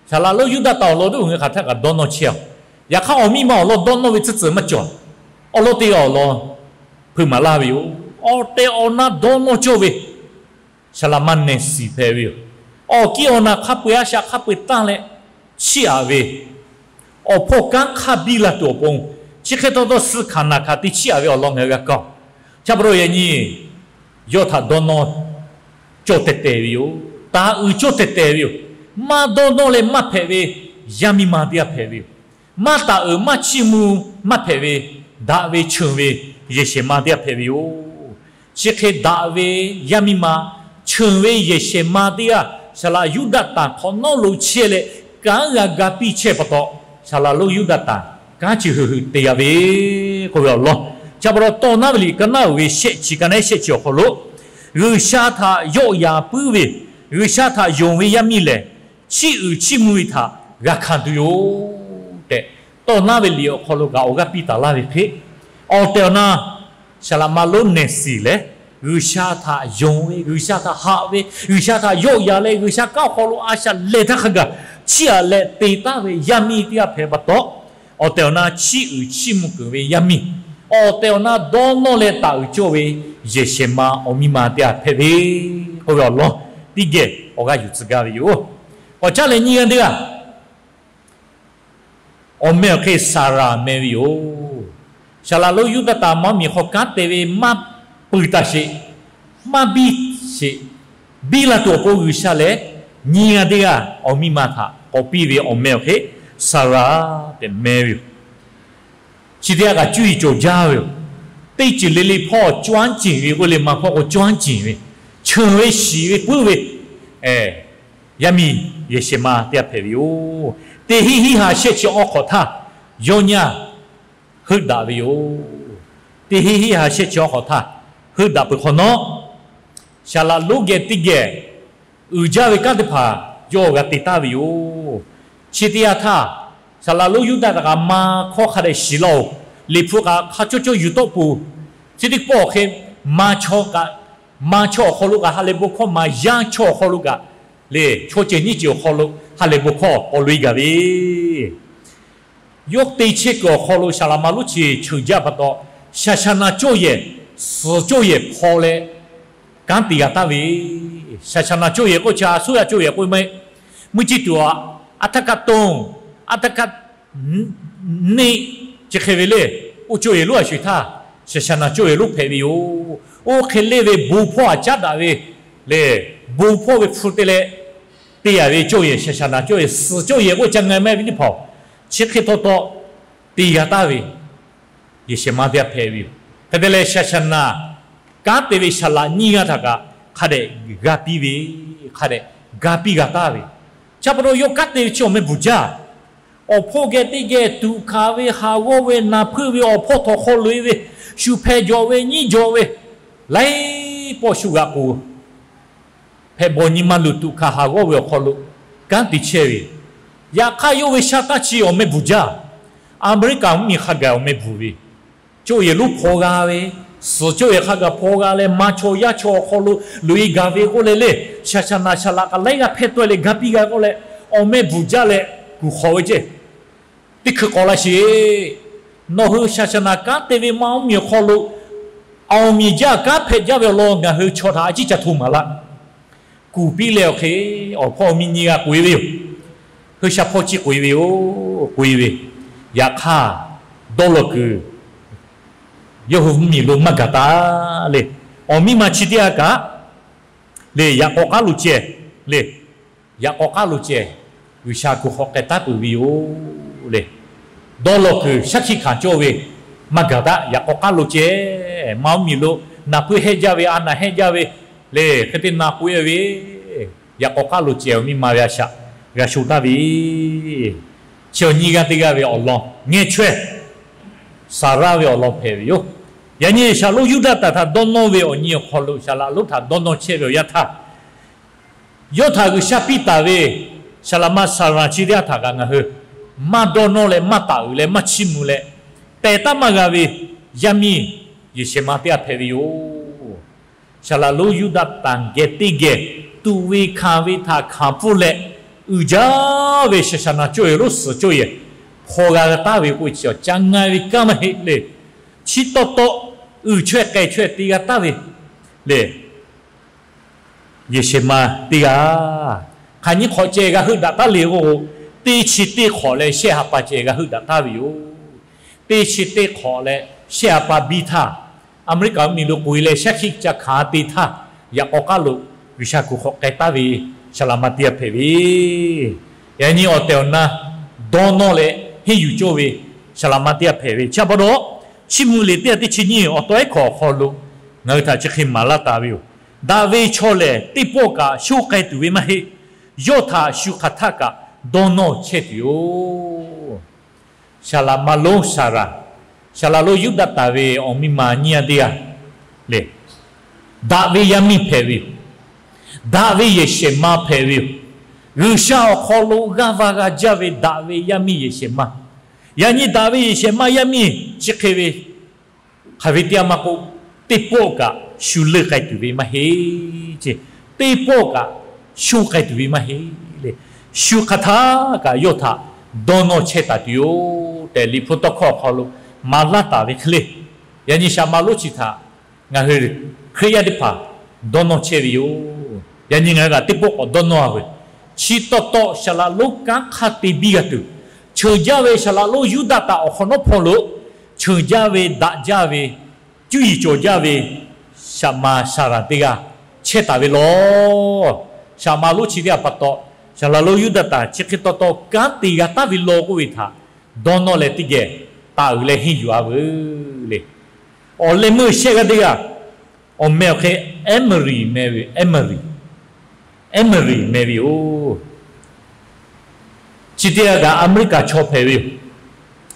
saˍ laꞈ lonˉ Yuˇdaꞈtanˍ awˬ lawn teˇ g'aˇ hk'aˬ htaˇ kaꞈ dawˇ nawˇ chehˇ-aˬ. Yaꞈ hk'aˇ awˬ miˇ ma awˬ lawn dawˇ nawˇ ve tcuhˉ tcuhˬ maˇ cawˬ. Awˬ lawn teˇ g'aˇ awˬ lawn hpeuꞈ maˍ laˇ ve yoˬ. Awˬ tehˬ awˬ na dawˇ nawˇ cawˇ ve, saˍ laꞈ ma nehˬ siˍ hpehꞈ ve yoˬ. Awˬ kiˇ awˬ naˬ hk'a peu-eˬ a shaꞈ hk'a peu-eˬ tanˇ leh chiˇ aꞈ ve, awˬ hpawˇ kanˉ hk'aˇ biˇ la tuˬ awˬ pon, chi hk'e taw taw suh hkanˍ naˬ hkanˍ te chiˇ aꞈ ve awˬ lawn ngaˬ hui g'a kaˇ-oˬ. Chi pa taw yaꞈ nyi yawˇ htaꞈ dawˇ nawˇ cawˇ teh teh ve yoˬ. Taˍ uiˍ cawˇ teh teh ve yoˬ. Maˇ dawˇ nawˇ leh maˇ hpehꞈ ve yaˇ miˇ ma teˇ g'aˇ hpehꞈ ve yoˬ. Maˇ taˍ uiˍ maˇ chiˇ mvuh maˇ hpehꞈ ve, daꞈ ve cheuˬ ve yehˬ shehˍ ma teˇ g'aˇ hpehꞈ ve yoˬ. Chi hk'e daꞈ ve yaˇ miˇ ma, cheuˬ ve yehˬ shehˍ ma teˇ g'aˇ saˍ laꞈ Yuˇdaꞈtanˍ hk'awꞈ nawˉ lo chehˇ leh, kanˉ g'a ga piˇ chehˇ pa taw, saˍ laꞈ lonˉ Yuˇdaꞈtanˍ kanˉ chi hui hui te g'a ve k'oˆ ve awˬ lawn. Chi pa taw tawˇ naˉ ve liꞈ ka naˉ uiˍ ve shehˆ chi ka naˉ shehˆ chi awˬ hk'aw lo, G'uiˬsha htaꞈ yawˆ yan puiˉ ve, G'uiˬsha htaꞈ yonˍ ve yaˇ miˇ lehˬ, chiˇ uiˍ chiˇ mvuh ve htaꞈ g'a hkanˍ tuˬ yoˬ tehꞈ, tawˇ naˉ ve liꞈ awˬ hk'aw lo kaꞈ awˬ g'aˇ piˇ taˍ laˇ ve hk'e, awˬ tehˬ awˬ na saˍ laꞈ ma lonˉ nehˬ siˍ leh, G'uiˬsha htaꞈ yonˍ ve, G'uiˬsha htaꞈ haꞈ ve, G'uiˬsha htaꞈ yawˆ yan leh, G'uiˬsha kanˉ awˬ hk'aw lo a shaꞈ lehˬ htaˇ hk'a gaˬ chiˇ aꞈ leh te taˍ ve yaˇ miˇ teˇ g'aˇ hpehꞈ pa taw, awˬ tehˬ awˬ na chiˇ uiˍ chiˇ mvuh keunˍ ve yaˇ miˇ, awˬ tehˬ awˬ na dawˇ nawˇ leh taˍ uiˍ cawˇ ve yehˬ shehˍ ma awˬ miˇ ma teˇ g'aˇ hpehꞈ ve k'oˆ ve awˬ lawn teˇ geh awˬ g'aˇ yuˬ tcuh gaˇ ve yoˬ. K'awꞈ caˉ leh nyiˇ g'aˇ teˇ g'aˇ, awˬ meh awˬ hk'e Saˍraˍ meh ve yoˬ. Saˍ laꞈ lonˉ Yuˇdaꞈtanˍ ma miˬ hk'aw kanˉ te ve maˇ pui taˍ sheˍ, maˇ biˇ sheˍ, biˇ la tuˬ awˬ pon G'uiˬsha lehˬ, nyiˇ g'aˇ teˇ g'aˇ awˬ miˇ ma htaꞈ k'awꞈ piˇ ve awˬ meh awˬ hk'e Saˍraˍ tehꞈ meh ve yoˬ. Chi teˇ g'aˇ kaꞈ cuˇ yiˍ cawˬ jaˇ ve yoˬ. Teˇ ceuˬ le le hpawˇ cawˇ anˉ ceˬ ve k'oˆ le, maˇ hkawˇ k'o cawˇ anˉ ceˬ ve, cheuˬ ve shiˍ ve puiˉ ve yaˇ miˇ yehˬ shehˍ ma teˇ g'aˇ hpehꞈ ve yoˬ. Teˇ hinˉ hinˉ ha shehˆ chi awˬ hk'awꞈ htaˇ, yawˇ nyi heuˆ daꞈ ve yoˬ. Teˇ hinˉ hinˉ ha shehˆ chi awˬ hk'awꞈ htaˇ heuˆ daꞈ peuˬ hk'awꞈ nawˉ, saˍ laꞈ lonˉ geh teˇ geh uiˍ jaˇ ve kanˉ teˇ hpaˍ yawˇ g'a te taˍ ve yoˬ. Chi teˇ yanˇ htaˇ, saˍ laꞈ lonˉ Yuˇdaꞈtanˍ kaꞈ maˇ hkawˇ hk'a dehꞈ shiˍ laˇ-oˬ. Liꞈ hpu kaꞈ hk'a cawˇ cawˇ yuˬ tawˆ peuˬ. Chi teˇ pawˆ awˬ hk'e maˇ chaw kaꞈ, maˇ chaw awˬ hk'aw lo kaꞈ ha lehˬ bon hkawˇ, maˇ yaˇ chaw awˬ hk'aw lo kaꞈ le, chaw ceuˬ nyiˇ ceuˬ awˬ hk'aw lo ha lehˬ bon hkawˇ k'awꞈ loꞈ-e gaˬ ve Yawˇ te chehˇ kuiˬ awˬ hk'aw lo saˍ laꞈ ma lonˉ chi cheuˬ jaˇ pa taw, shaˍshaˍnaˍ cawˇ yehˬ, suhˍ cawˇ yehˬ hpaw leh kanˉ te g'a taˍ ve. Shaˍshaˍnaˍ cawˇ yehˬ k'oˆ chi a suˉ yaˇ cawˇ yehˬ k'oˆ ve maˇ heˆ. Mvuhˇ ciˇ tuˬ a, a htaˇ kaꞈ tong, a htaˇ kaꞈ neˆ, chi hk'e ve le. Oˇ cawˇ yehˬ lonˉ a shuˍ htaˇ, shaˍshaˍnaˍ cawˇ yehˬ lonˉ hpehꞈ ve yoˬ. Oˇ hk'e le ve bon hpawˇ a caˉ daꞈ ve le, bon hpawˇ ve hpu te leh te yaꞈ ve cawˇ yehˬ, shaˍshaˍnaˍ cawˇ yehˬ, suhˍ cawˇ yehˬ k'oˆ ca nga maˇ heˆ ve teˇ hpaˍ-oˬ, chi hk'e taw taw te g'a taˍ ve yehˬ shehˍ ma teˇ g'aˇ hpehꞈ ve yoˬ. Hk'e te leh, shaˍshaˍnaˍ kanˉ te ve saˍ laꞈ nyiˇ g'aˇ htaꞈ kaꞈ hk'a dehꞈ g'a piˇ ve, hk'a dehꞈ g'a piˇ g'a taˍ ve. Chi pa taw yawˇ kanˉ te ve chi awˬ meh bvuhˬ jaˇ. Awˬ hpawˇ geh teˇ geh tuꞈ hkanˍ ve, haˍ g'awˇ ve, naˍ hpeuˆ ve, awˬ hpawˇ htawnˍ hk'aw loꞈ-e ve, shu hpeh jawꞈ ve, nyiˇ jawꞈ ve, laiˉ pawˆ shu g'aꞈ k'oˍ hpehꞈ bawˬ nyi ma luˬ tuꞈ hkanˍ haˍ g'awˇ ve awˬ hk'aw lo kanˉ te chehˇ ve. Yaꞈ hk'aˇ, yawˇ ve shaˉ taˇ chi awˬ meh bvuhˬ jaˇ. Aˍmeˍriˆkaˍ mvuhˇmiˬ hk'a gaˬ awˬ meh bvuhˬ ve, cawˇ yehˬ lonˉ hpaw g'a ve, suhˍ cawˇ yehˬ hk'a gaˬ hpaw g'a leh, ma chaw yaˇ chaw awˬ hk'aw lo loꞈ-e gaˬ ve k'oˆ leh le, shaˍshaˍnaˍ saˍ laꞈ kaꞈ laiˉ g'aˇ hpehˇ tawˆ-e leh ga piˇ g'a k'oˆ leh, awˬ meh bvuhˬ jaˇ leh kuˬ hk'awꞈ ve ceˇ. Teˇ hkui k'awꞈ la sheˍ. Nawˬ hui shaˍshaˍnaˍ kanˉ te ve ma mvuhˇmiˬ awˬ hk'aw lo awˬ miˬ jaˇ kanˉ hpehꞈ jaˇ ve awˬ lawn ngaˬ hui chaw htaꞈ a ciˉ ca hto maˍ laˇ. Kuˬ piˇ leh awˬ hk'e, awˬ hpawˇ awˬ miˇ nyiˇ g'aˇ k'oꞈ-e ve yoˬ. Hui sha hpawˇ ciˇ k'oꞈ-e ve yoˬ, k'oꞈ-e ve. Yaꞈ hk'aˇ, dawˇ law kuiˬ yawˇ hui mvuhˇmiˬ lo maˇ gaˬ taˍ le. Awˬ miˇ ma chi teˇ g'aˇ kaꞈ le, yaꞈ k'aw k'aˉ lo ceh le, yaꞈ k'aw k'aˉ lo ceh G'uiˬsha kuˬ hk'awꞈ k'ai taˉ peuˬ ve yoˬ le. Dawˇ law kuiˬ shaˉ hkiˆ hkanˍ cawˇ ve maˇ gaˬ taˍ, yaꞈ k'aw k'aˉ lo ceh, ma mvuhˇmiˬ lo naˬ puiˉ hehˆ jaˇ ve, a naˬ hehˆ jaˇ ve le, hk'e te naˬ k'oꞈ e ve, yaꞈ k'aw k'aˉ lo ceh awˬ miˇ ma ve a shaꞈ g'a sho taˍ ve, chi awˬ nyiˇ g'aˇ teˇ g'aˇ ve awˬ lawn ngeh chaweh, Saˍraˇ ve awˬ lawn hpehꞈ ve yoˬ. Yaꞈ nyi Saˍlaꞈ lonˉ Yuˇdaꞈtanˍ htaꞈ dawˇ nawˇ ve awˬ nyi awˬ hk'aw lo Saˍlaꞈ lonˉ htaꞈ dawˇ nawˇ chehˇ ve awˬ yanˇ htaˇ, yawˇ htaꞈ G'uiˬsha piˇ taˍ ve Saˍlaꞈ ma Saˍraˍ chi teˇ g'aˇ htaꞈ kaꞈ ngaˬ hui maˇ dawˇ nawˇ leh maˇ taˍ uiˍ leh maˇ chiˇ mvuh leh pehˬ taˉ maˇ g'a ve yaˇ miˇ Yeˍseˍma teˇ g'aˇ hpehꞈ ve yoˬ. Saˍlaꞈ lonˉ Yuˇdaꞈtanˍ geh teˇ geh tuꞈ ve hkanˍ ve htaꞈ hkanˍ pfuhˇ leh, uiˍ jaˇ ve shaˍ shaˍ naˍ cawˇ yehˬ lonˉ suhˍ cawˇ yehˬ hpaw g'a taˍ ve k'oˆ ve chi awˬ ca nga ve kanˉ maˇ heˆ le. Chi taw taw uiˍ chaweh k'ai chaweh te g'a taˍ ve le. Yeˍseˍma teˇ g'aˇ hk'aˬ nyiˇ hk'awꞈ ceh g'a heuˆ daꞈ taˉ le k'o, teˇ chi teˇ hk'awꞈ leh shehˆ ha pa ceh g'a heuˆ daꞈ taˍ ve yoˬ. Teˇ chi teˇ hk'awꞈ leh shehˆ ha pa biˇ htaˇ, Aˍmeˍriˆkaˍ mvuhˇmiˬ lo k'oꞈ e leh shaˉ hkiˆ ca hkanˍ te htaˇ, yaꞈ k'aw k'aˉ lo G'uiˬsha kuˬ hk'awꞈ k'ai taˍ ve Saˍlaꞈ ma teˇ g'aˇ hpehꞈ ve, yaꞈ nyi awˬ tehˬ awˬ na dawˇ nawˇ leh henˇ yuˬ cawˇ ve Saˍlaꞈ ma teˇ g'aˇ hpehꞈ ve chi pa taw, Chiˇ mvuh liꞈ teˇ g'aˇ teˇ chi nyiˇ awˬ taw ehˉ hkawꞈ awˬ hk'aw lo ngaˬ hui htaꞈ chi hk'e maˍ laˇ taˍ ve yoˬ. Daꞈ ve chaw lehˬ, teˇ pawˆ kaꞈ shonˇ k'ai tuˬ ve maˇ heˆ. Yawˇ htaꞈ shu hk'aˬ htaˆ kaꞈ dawˇ nawˇ chehˇ tuˬ yoˬ. Saˍlaꞈ ma lonˉ Saˍraˍ, Saˍlaꞈ lonˉ Yuˇdaꞈtanˍ ve awˬ miˇ ma nyiˇ g'aˇ teˇ g'aˇ le, daꞈ ve yaˇ miˇ hpehꞈ ve yoˬ. Daꞈ ve yehˬ shehˍ ma hpehꞈ ve yoˬ. G'uiˬsha awˬ hk'aw lo g'aˇ va g'a jaˇ ve daꞈ ve yaˇ miˇ yehˬ shehˍ ma. Yaꞈ nyi daꞈ ve yehˬ shehˍ ma yaˇ miˇ chi hk'e ve hk'aˬ ve teˇ g'aˇ maˇ k'oˆ, teˇ pawˆ kaꞈ shu leuˆ k'ai tuˬ ve maˇ heˆ ce. Teˇ pawˆ kaꞈ shonˇ k'ai tuˬ ve maˇ heˆ le. Shu hk'aˬ htaˆ kaꞈ yawˇ htaꞈ dawˇ nawˇ chehˇ taˍ tuˬ yoˬ tehꞈ, Liꞈ hpu tawˇ hkawˇ awˬ hk'aw lo maˍ laˇ taˍ ve hk'e le. Yaꞈ nyi Saˍlaꞈ ma lonˉ chi htaꞈ ngaˬ hui Hkriꞈ yaˇ teˇ hpaˍ dawˇ nawˇ chehˇ ve yoˬ. Yaꞈ nyi ngaˬ hui kaꞈ teˇ pawˆ k'awꞈ dawˇ nawˇ a ve, chi taw taw Saˍlaꞈ lonˉ kanˉ hk'aˇ te biˇ g'a tuˬ, cheuˬ jaˇ ve Saˍlaꞈ lonˉ Yuˇdaꞈtanˍ awˬ hk'awꞈ nawˉ hpawˇ lo cheuˬ jaˇ ve daꞈ jaˇ ve cuˇ yiˍ cawˬ jaˇ ve Saˍlaꞈ ma Saˍraˍ teˇ g'aˇ chehˇ taˍ ve lawˬ. Saˍlaꞈ ma lonˉ chi teˇ g'aˇ pa taw, Saˍlaꞈ lonˉ Yuˇdaꞈtanˍ chi hk'e taw taw kanˉ te g'a taˍ ve lawˬ k'oˆ ve htaꞈ dawˇ nawˇ leh teˇ geh taˍ uiˍ leh henˇ yuˬ a veuˬ le. Awˬ leh meuˇ shehˆ g'aˇ teˇ g'aˇ, awˬ meh awˬ hk'e Emily meh ve, Emily, Emily meh ve yoˬ. Chi teˇ g'aˇ kaꞈ Aˍmeˍriˆkaˍ chaw hpehꞈ ve yoˬ.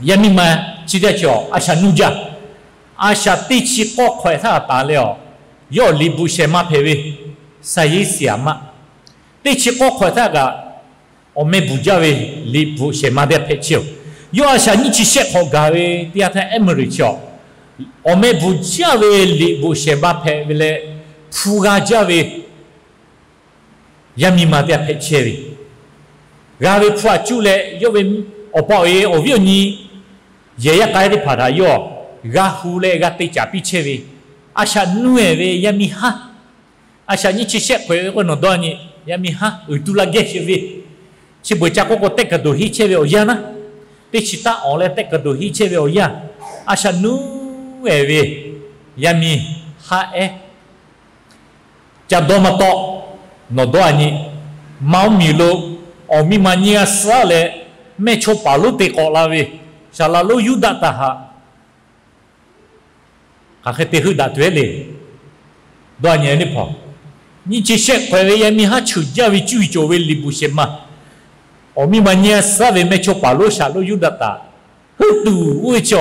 Yaˇ miˇ ma chi teˇ g'aˇ chi a shaꞈ nuˇ jaˇ. A shaꞈ teˇ chi k'awˇ hk'awehꞈ htaˇ taˍ leh a, yawˇ liꞈ bvuhꞈ shehˍ ma hpehꞈ ve, Saˍyeˇsiˍaˍ ma. Teˇ chi k'awˇ hk'awehꞈ htaˇ kaꞈ awˬ meh bvuhꞈ jaˇ ve liꞈ bvuhꞈ shehˍ ma teˇ g'aˇ hpehꞈ chehˇ a. Yawˇ a shaꞈ nyiˇ chi shehˆ hk'awꞈ gaˬ ve teˇ yanˇ htaˇ Emily chi a, awˬ meh bvuhꞈ jaˇ ve liꞈ bvuhꞈ shehˍ ma hpehꞈ ve leh, hpu g'a jaˇ ve yaˇ miˇ ma teˇ g'aˇ hpehꞈ chehˇ ve, g'a ve hpu aꞈ cuˇ leh yawˇ ve awˬ pa awˬ e awˬ viˉ awˬ nyi yehˬ yaˇ k'a teˇ hpaˍ htaꞈ yawˇ g'a hu leh g'a te caˍ piˇ chehˇ ve, a shaꞈ nuˇ ehˍ ve yaˇ miˇ haˉ. A shaꞈ nyiˇ chi shehˆ hk'awehꞈ ve k'o nawˬ dawˇ nyi, yaˇ miˇ haˉ uiˍ tu la geh sheˍ ve, chi beuꞈ ca k'oˆ k'o tehˆ kaˍ doˍ hiˉ chehˇ ve awˬ yanˇ naˉ, teˇ chi taˇ awˬ leh tehˆ kaˍ doˍ hiˉ chehˇ ve awˬ yanˇ, a shaꞈ nuˇ ehˍ ve yaˇ miˇ haˉ ehˉ. Ca dawˇ maˇ tawˆ. Nawˬ dawˇ a nyi, Maˍ oˇ miˬ lo awˬ miˇ ma nyiˇ g'aˇ suhˉ leh mehˇchawˇpaˍ lonˉ te k'awꞈ la ve Saˍlaꞈ lonˉ Yuˇdaꞈtanˍ htaꞈ hk'aˬ hk'e te heuˆ daꞈ tuˬ ve le. Dawˇ a nyi teˇ hpaˍ, nyiˇ chi shehˆ hk'awehꞈ ve yaˇ miˇ haˉ cheuˬ jaˇ ve cuˇ yiˍ cawˬ ve liꞈ bvuhꞈ shehˍ ma, awˬ miˇ ma nyiˇ g'aˇ suhˉ ve mehˇchawˇpaˍ lonˉ Saˍlaꞈ lonˉ Yuˇdaꞈtanˍ heuˆ tuˬ oˇ ve chi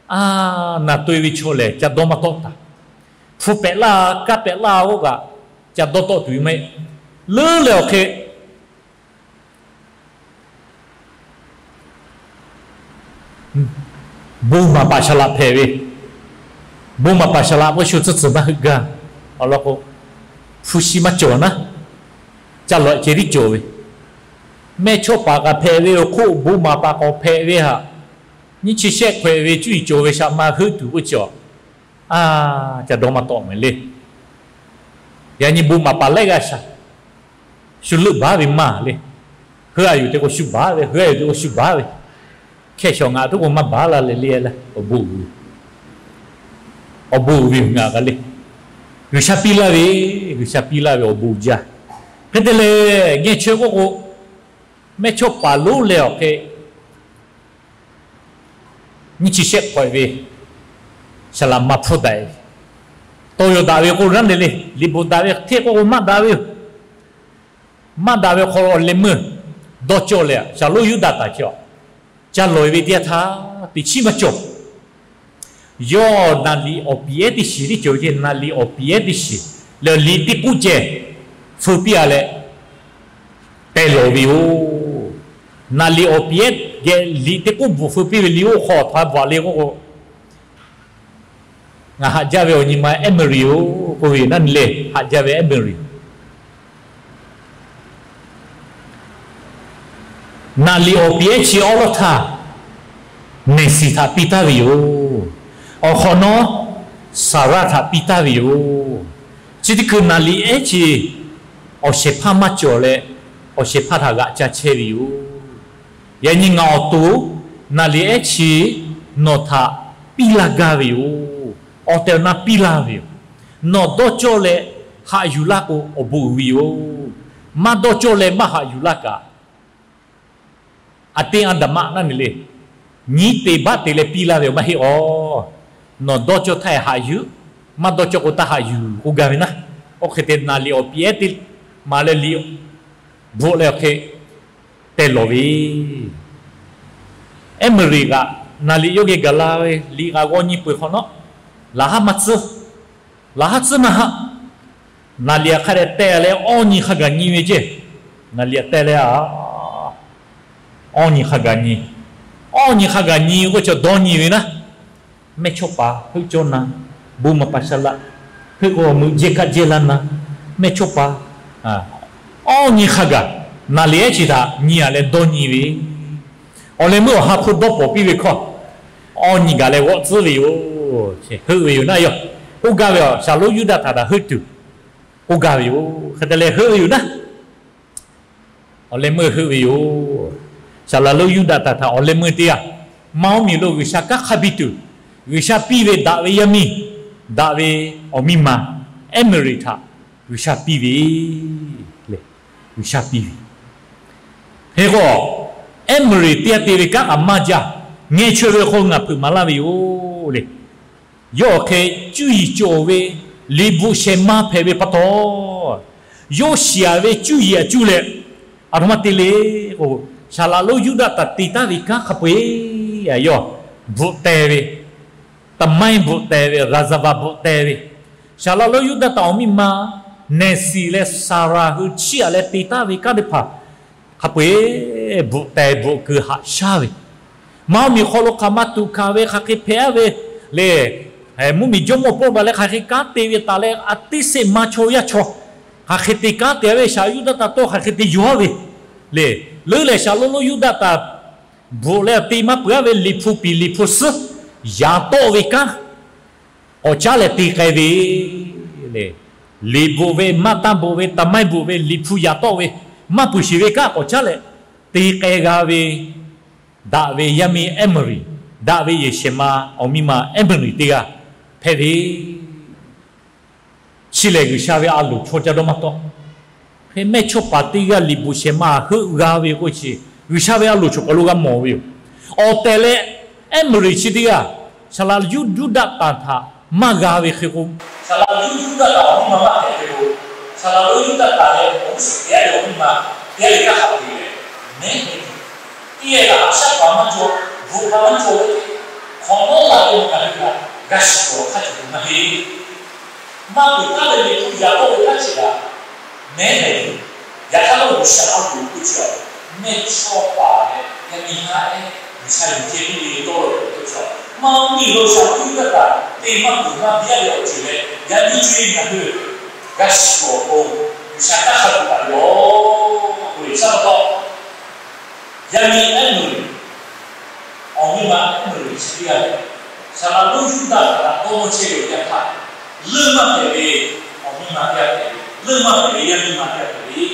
a, naˬ to e ve chaw lehˬ ca dawˇ maˇ tawˆ taˍ. Hpu pehꞈ laˇ, kanˉ pehꞈ laˇ k'oˆ kaꞈ ca dawˇ tawˆ tuˬ ve maˇ heˆ. Leuˉ leh awˬ hk'e bon maˍ paˍ Saˍlaꞈ hpehꞈ ve, bon maˍ paˍ Saˍlaꞈ k'o shu tcuhˇ tcuhˍ maˇ heuˆ gaˇ. Awˬ lawn k'o, hpu shi maˇ cawˬ naˉ, ca lawꞈ ceh tiˉ cawˬ ve, mehˇchawˇpaˍ kaꞈ hpehꞈ ve awˬ hk'oˆ bon maˍ paˍ k'awꞈ hpehꞈ ve htaꞈ nyiˇ chi shehˆ hk'awehꞈ ve cuˇ yiˍ cawˬ ve shaꞈ ma heuˆ tuˬ k'oˆ chi a, ca dawˇ maˇ tawˆ mehˍ le. Yaꞈ nyi bon maˍ paˍ laiˉ g'aˇ shaˍ, shu leuˆ baˉ ve maˇ le. Hui a yuˬ te k'o shu baˉ ve, hui a yuˬ te k'o shu baˉ ve, Hkehˇ shawˍ ngaˬ tuˉ k'o maˇ baˬ la leh le, awˬ bon uiˍ ve, awˬ bon uiˍ ve ngaˬ k'aˬ le. G'uiˬsha piˇ laˇ ve, G'uiˬsha piˇ laˇ ve awˬ bon jaˇ. Hk'e te leh, ngeh chaweh k'oˆ k'o, mehˇchawˇpaˍ lonˉ leh awˬ hk'e nyiˇ chi shehˆ k'awehꞈ ve, saˍlaꞈ maˍ hpfuhˇ daꞈ ve, tawˇ yaw daꞈ ve k'o naˉ le le, liꞈ bvuhꞈ daꞈ ve hteˇ k'oˆ k'o maˇ daꞈ ve yoˬ. Maˇ daꞈ ve hk'aw lo awˬ leh meuˇ dawˇ cawˇ leh, shaˍlonˉ Yuˇdaꞈ htaꞈ chi a ca lawˬ ve teˇ yanˇ htaˇ, teꞈ chiˉ maˇ cawˬ. Yawˇ naˍ liꞈ awˬ piˍ ehˉ teˇ shiˍ tiˉ cawˬ ve ceˇ, naˍ liꞈ awˬ piˍ ehˉ teˇ shiˍ leh liꞈ teˇ k'uˆ ceh feu piˇ a leh teh lawˬ ve yoˬ. Naˍ liꞈ awˬ piˍ ehˉ geh liꞈ teˇ k'uˆ bvuhꞈ feu piˇ ve liꞈ oˇ hk'aw htaꞈ bvuhꞈ le k'oˆ k'o, ngaˬ haꞈ jaˇ ve awˬ nyi ma Eˉmaˍriˍ-oˬ k'oˆ ve naˉ le, haꞈ jaˇ ve Eˉmaˍriˍ. Naˍ liꞈ awˬ piˍ ehˉ chi awˉ lawˉ htaˇ, Neˍsiˍ htaꞈ piˇ taˍ ve yoˬ. Awˬ hk'awꞈ nawˉ, Saˍraˆ htaꞈ piˇ taˍ ve yoˬ. Chi teˇ hkui naˍ liꞈ ehˉ chi awˬ shehˍ hpaˇ maˇ cawˬ leh, awˬ shehˍ hpaˇ htaꞈ g'aꞈ ca chehˇ ve yoˬ. Yaꞈ nyi ngaˬ awˬ to naˍ liꞈ ehˉ chi nawˬ htaꞈ piˇ laˇ gaˇ ve yoˬ. Awˬ tehˬ awˬ na piˇ laˇ ve yoˬ. Nawˬ dawˇ cawˇ leh haꞈ yuˬ laˇ k'o, awˬ bon uiˍ ve yoˬ. Maˇ dawˇ cawˇ leh maˇ haꞈ yuˬ laˇ kaꞈ, a teˇ a daꞈ maˆ naˉ ne le, nyiˉ te baˆ te leh piˇ laˇ ve awˬ maˇ heˆ aˬ. Nawˬ dawˇ cawˇ htaˇ haꞈ yuˬ, maˇ dawˇ cawˇ k'o taˇ haꞈ yuˬ k'oˆ gaˇ ve naˉ. Oˇ hk'e te naˍ liꞈ awˬ piˍ ehˉ teˇ maˬ leh liꞈ bvuhꞈ leh awˬ hk'e teh lawˬ ve, Eˉmaˍriˍ kaꞈ naˍ liꞈ yawˇ geh gaˬ la ve liꞈ kaꞈ g'aw nyi peu eˬ hk'awꞈ nawˉ, laꞈ haˉ maˇ tcuhˉ, laꞈ haˉ tcuhˉ maˇ haˆ. Naˍ liꞈ hk'a dehꞈ teh leh awˇ nyi hk'a gaˬ nyi ve ceˇ. Naˍ liꞈ teh leh a, awˇ nyi hk'a gaˬ nyi, awˇ nyi hk'a gaˬ nyi k'o chaw dawˇ nyi ve naˉ. Mehˇchawˇpaˍ heuˆ cawˇ na, bon maˍ paˍ shaˍ laꞈ heuˆ k'o awˬ meuꞈ jehˇ kaˆ jehˇ laˇ na, mehˇchawˇpaˍ awˇ nyi hk'a gaˬ naˍ liꞈ ehˉ chi htaꞈ nyi a leh dawˇ nyi ve, awˬ leh meuˇ awˬ ha hpu dawˇ pawˍ piˇ ve hkawˇ, awˇ nyi gaˬ leh g'awˆ tcuhˉ ve yoˬ. Heuˆ ve yoˬ naˉ yawˇ k'oˆ gaˇ ve, shaˍlonˉ Yuˇdaꞈ htaꞈ htaꞈ heuˆ tuˬ k'oˆ gaˇ ve yoˬ. Hk'e te leh heuˆ ve yoˬ naˉ. Awˬ leh meuˇ heuˆ ve yoˬ. Saˍlaꞈ lonˉ Yuˇdaꞈ htaꞈ htaꞈ awˬ leh meuˇ teˇ g'aˇ, Maˍoˇmiˬ lo G'uiˬsha kanˉ hk'a biˇ tuˬ, G'uiˬsha piˇ ve daꞈ ve yaˇ miˇ, daꞈ ve awˬ miˇ ma Eˉmaˍriˍ htaꞈ G'uiˬsha piˇ ve le. G'uiˬsha piˇ ve. Hk'e k'o, Eˉmaˍriˍ teˇ g'aˇ te ve kanˉ kaꞈ maˇ jaˇ. Ngeh chaweh ve hk'aw ngaˬ hpeuꞈ maˍ laˇ ve yoˬ le. Yawˇ awˬ hk'e cuˇ yiˍ cawˬ ve liꞈ bvuhꞈ shehˍ ma hpehꞈ ve pa taw, yawˇ shiˍ a ve cuˇ yiˍ a cuˇ leh, aˬ htoꞈ ma te le k'o, Saˍlaꞈ lonˉ Yuˇdaꞈ htaꞈ te taˍ ve kanˉ hk'a peu-eˬ yawˇ bvuhꞈ teh ve, taˍ maiˇ bvuhꞈ teh ve, ရာဇဝင် bvuhꞈ teh ve, Saˍlaꞈ lonˉ Yuˇdaꞈ htaꞈ awˬ miˇ ma Neˍsiˍ leh Saˍraˍ hui chiˇ aꞈ leh te taˍ ve kanˉ teˇ hpaˍ hk'a peu-eˬ bvuhꞈ teh bvuhꞈ keu haꞈ shaˉ ve, Maˍoˇmiˬ hk'aw lo hk'aˬ ma tuꞈ hkanˍ ve, hk'aˬ hk'e hpehꞈ a ve le, mvuhˇmiˬ jawˇmawˇ pawˆ daꞈ leh hk'aˬ hk'e kanˉ te ve taˍ leh, a teˇ seˆ ma chaw yaˇ chaw hk'aˬ hk'e te kanˉ te ve, Saˍlaꞈ Yuˇdaꞈ htaꞈ tawˇ hk'aˬ hk'e te yaw a ve le. Leuˉ lehˬ, Saˍlaꞈ lonˉ Yuˇdaꞈ htaꞈ bvuhꞈ leh te maˇ peuˬ a ve liꞈ hpu piˍ liꞈ hpu suhˉ yaꞈ tawˆ ve kanˉ k'awꞈ caˉ leh te k'ai ve le. Liꞈ bvuhꞈ ve, maˇ tanˇ bvuhꞈ ve, taˍ maiˇ bvuhꞈ ve, liꞈ hpu yaꞈ tawˆ ve, maˇ peuˬ sheˍ ve kanˉ k'awꞈ caˉ leh te k'ai g'a ve, daꞈ ve yaˇ miˇ Eˉmaˍriˍ, daꞈ ve yehˬ shehˍ ma awˬ miˇ ma Eˉmaˍriˍ teˇ g'aˇ hpehꞈ ve chi lehˬ, G'uiˬsha ve a loˍ chaw ca dawˇ maˇ tawˆ. Hk'e mehˇchawˇpaˍ teˇ g'aˇ liꞈ bvuhꞈ shehˍ ma heuˆ g'a ve k'oˆ chi, G'uiˬsha ve a loˍ chaw kaˬ lo g'a mawˬ ve yoˬ. Awˬ tehˬ leh, Eˉmaˍriˍ chi teˇ g'aˇ Saˍlaꞈ lonˉ Yuˇdaꞈ htaꞈ maˇ g'a ve hk'e k'o, Saˍlaꞈ lonˉ Yuˇdaꞈ htaꞈ awˬ miˇ ma maˇ hpehꞈ ve k'o, Saˍlaꞈ lonˉ Yuˇdaꞈ htaꞈ leh awˬ g'uˇ suhˍ teˇ g'aˇ ve awˬ miˇ ma teˇ g'aˇ ve kanˉ hk'a peu-eˬ leh, mehˉ ve teˇ geh kaꞈ haꞈ shaˉ paˍ maˇ cawˬ, bvuhꞈ paˍ maˇ cawˬ ve, hk'awꞈ nawˉ la ve awˬ kaˬ hui kaꞈ g'a shiˍ awˬ hk'aˇ cawˬ tuˬ maˇ heˆ. Maˇ peuˬ taˉ ve liꞈ hpu yaꞈ k'aw ve htaˇ chi kaꞈ mehˉ ve yoˬ. Yaꞈ hk'aˇ, G'uiˬsha a loˍ k'oˆ chi a, mehˇchawˇpaˍ leh yaˇ miˇ haˉ ehˉ G'uiˬsha yuˬ ceh piˇ ve dawˇ law ve k'oˆ chi a, Maˍoˇmiˬ lo Saˍlaꞈ lonˉ Yuˇdaꞈ htaꞈ te maˇ peuˬ maˇ biˇ a ve awˬ ceuˬ leh, yaꞈ nyi co-e ngaˬ hui g'a shiˍ awˬ pon G'uiˬsha kanˉ hk'a tuˬ taˍ ve yoˬ. G'uiˬsha pa taw, yaˇ miˇ Eˉmaˍriˍ, awˬ miˇ ma Eˉmaˍriˍ chi teˇ g'aˇ lehˬ, Saˍlaꞈ lonˉ Yuˇdaꞈ htaꞈ dawˇ nawˇ chehˇ ve awˬ yanˇ htaˇ, leuˉ maˇ hpehꞈ ve awˬ miˇ ma teˇ g'aˇ hpehꞈ ve, leuˉ maˇ hpehꞈ ve yaˇ miˇ ma teˇ g'aˇ hpehꞈ ve,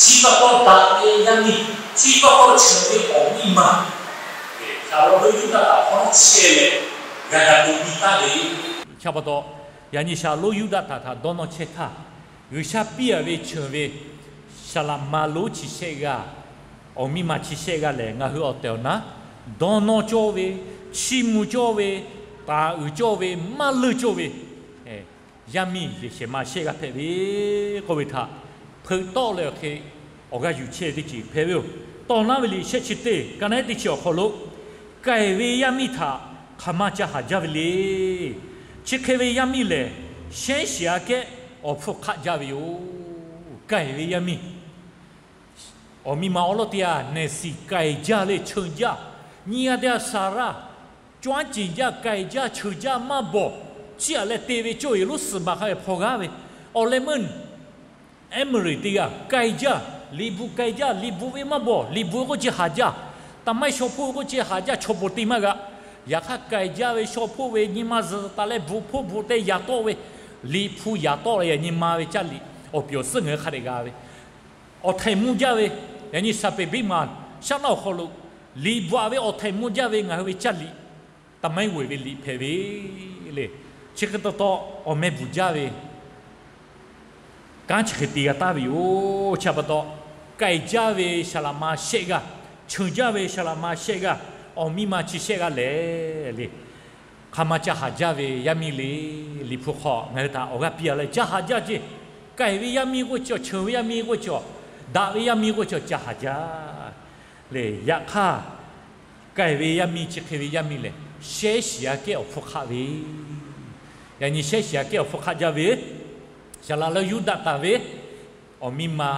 chi pa taw daꞈ ve yaˇ miˇ, chi pa taw cheuˬ ve awˬ miˇ ma, Shaˍlonˍ lonˉ Yuˇdaꞈ htaꞈ hk'awꞈ nawˉ chehˇ leh, g'a daꞈ k'oˆ piˇ taˍ ve. Chi pa taw, yaꞈ nyi Shaˍlonˍ lonˉ Yuˇdaꞈ htaꞈ htaꞈ dawˇ nawˇ chehˇ htaˇ, G'uiˬsha piˇ a ve cheuˬ ve saˍ laꞈ ma lonˉ chi shehˆ g'aˇ, awˬ miˇ ma chi shehˆ g'aˇ lehˬ, ngaˬ hui awˬ tehˬ awˬ na dawˇ nawˇ cawˇ ve, chiˇ mvuh cawˇ ve, taˍ uiˍ cawˇ ve, maˇ leuˇ cawˇ ve yaˇ miˇ yehˬ shehˍ ma shehˆ g'aˇ hpehꞈ ve k'oˆ ve htaꞈ hpeuꞈ tawˆ leh awˬ hk'e awˬ g'aˇ yuˬ chehˇ ve teˇ ceuˬ hpehꞈ ve yoˬ. Tawˇ naˉ ve liꞈ shehˆ chi teˇ ka naˉ teˇ chi awˬ hk'aw lo, k'ai ve yaˇ miˇ htaꞈ hk'aˬ ma ca haˍ jaˇ ve le. Chi hk'e ve yaˇ miˇ lehˬ, shehˉ shiˍ aꞈ kehˉ awˬ hpfuhˇ hk'aˆ jaˇ ve yoˬ. K'ai ve yaˇ miˇ, awˬ miˇ ma awˉ lawˉ teˇ g'aˇ Neˍsiˍ k'ai jaˇ leh cheuˬ jaˇ. Nyiˇ g'aˇ teˇ g'aˇ Saˍraˇ cawˇ aˉ ceˬ jaˇ, k'ai jaˇ, cheuˬ jaˇ, maˇ bawˬ. Chiˇ aꞈ leh te ve cawˇ-e lonˉ suhˍ baˬ hk'a ve hpaw g'aˇ ve. Awˬ leh meuˇ Eˇmaˍriˍ teˇ g'aˇ k'ai jaˇ, liꞈ bvuhꞈ k'ai jaˇ, liꞈ bvuhꞈ ve maˇ bawˬ, liꞈ bvuhꞈ ve k'oˆ chi haˍ jaˇ. Taˍ maˇ shaw hpoˆ ve k'oˆ chi haˍ jaˇ, chaw bon te maˇ g'a. Yaꞈ hk'aˇ k'ai jaˇ ve, shaw hpoˆ ve, nyi ma zuhꞈ taˍ leh bvuhꞈ hpoˆ bvuhꞈ te yaꞈ tawˆ ve, liꞈ hpu yaꞈ tawˆ leh yaꞈ nyi ma ve caˇ liꞈ awˬ pyawˬ suhˉ ngaˬ hui hk'a dehꞈ g'a ve, awˬ htaiˍ mvuh jaˇ ve, yaꞈ nyi Saˍpeˍ biˇ maˬ shaˉ naˆ awˬ hk'aw lo liꞈ bvuhꞈ ve awˬ htaiˍ mvuh jaˇ ve ngaˬ hui ve caˇ liꞈ, taˍ maˇ g'oˬ-e ve liꞈ hpehꞈ ve le. Chi hk'e taw taw awˬ meh bvuhꞈ jaˇ ve kanˉ chi hk'e te g'a taˍ ve yoˬ. Chi pa taw, k'ai jaˇ ve saˍ laꞈ ma shehˆ g'aˇ, cheuˬ jaˇ ve saˍ laꞈ ma shehˆ g'aˇ, awˬ miˇ ma chi shehˆ g'aˇ lehˬ le, hk'aˬ ma ca haˍ jaˇ ve yaˇ miˇ le. Liꞈ hpu hk'aw ngaˬ hui htaꞈ awˬ g'aˇ piˇ a leh, ca haˍ jaˇ ceˇ. K'ai ve yaˇ miˇ k'oˆ cawˬ, cheuˬ ve yaˇ miˇ k'oˆ cawˬ, daꞈ ve yaˇ miˇ k'oˆ cawˬ, ca haˍ jaˇ le. Yaꞈ hk'aˇ, k'ai ve yaˇ miˇ chi hk'e ve yaˇ miˇ lehˬ, shehˉ shiˍ aꞈ kehˉ awˬ hpfuhˇ hk'aˆ ve, yaꞈ nyi shehˉ shiˍ aꞈ kehˉ awˬ hpfuhˇ hk'aˆ jaˇ ve, saˍ laꞈ leuˉ Yuˇdaꞈ taˍ ve awˬ miˇ ma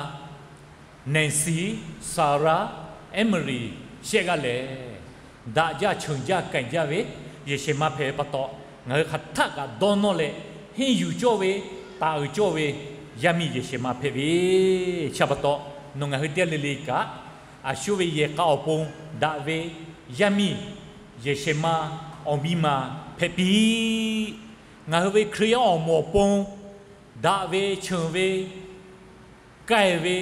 Neˍsiˍ, Saˍraˇ, Eˇmaˍriˍ shehˆ g'aˇ lehˬ, daꞈ jaˇ, cheuˬ jaˇ, k'ai jaˇ ve yehˬ shehˍ ma hpehꞈ ve pa taw, ngaˬ hui hk'aˬ htaˆ kaꞈ dawˇ nawˇ leh henˇ yuˬ cawˇ ve, taˍ uiˍ cawˇ ve yaˇ miˇ yehˬ shehˍ ma hpehꞈ ve. Chi pa taw, nawˬ ngaˬ hui teˇ g'aˇ le le kaꞈ, a shu ve yehˬ k'a awˬ pon daꞈ ve yaˇ miˇ yehˬ shehˍ ma awˬ miˇ ma hpehꞈ piˇ. Ngaˬ hui ve Hkriꞈ yaˇ awˬ moˍ awˬ pon daꞈ ve, cheuˬ ve, k'ai ve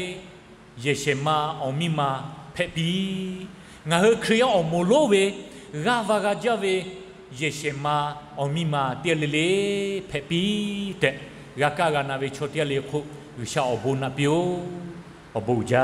yehˬ shehˍ ma awˬ miˇ ma hpehꞈ piˇ. Ngaˬ hui Hkriꞈ yaˇ awˬ moˍ lonˉ ve g'aˇ va g'a jaˇ ve yehˬ shehˍ ma awˬ miˇ ma teˇ g'aˇ le le hpehꞈ piˇ tehꞈ, g'a kaˇ g'a na ve chaw teˇ g'aˇ le hk'oˆ G'uiˬsha awˬ bon naꞈ piˇ-oˬ. Awˬ bon uiˍ jaˇ.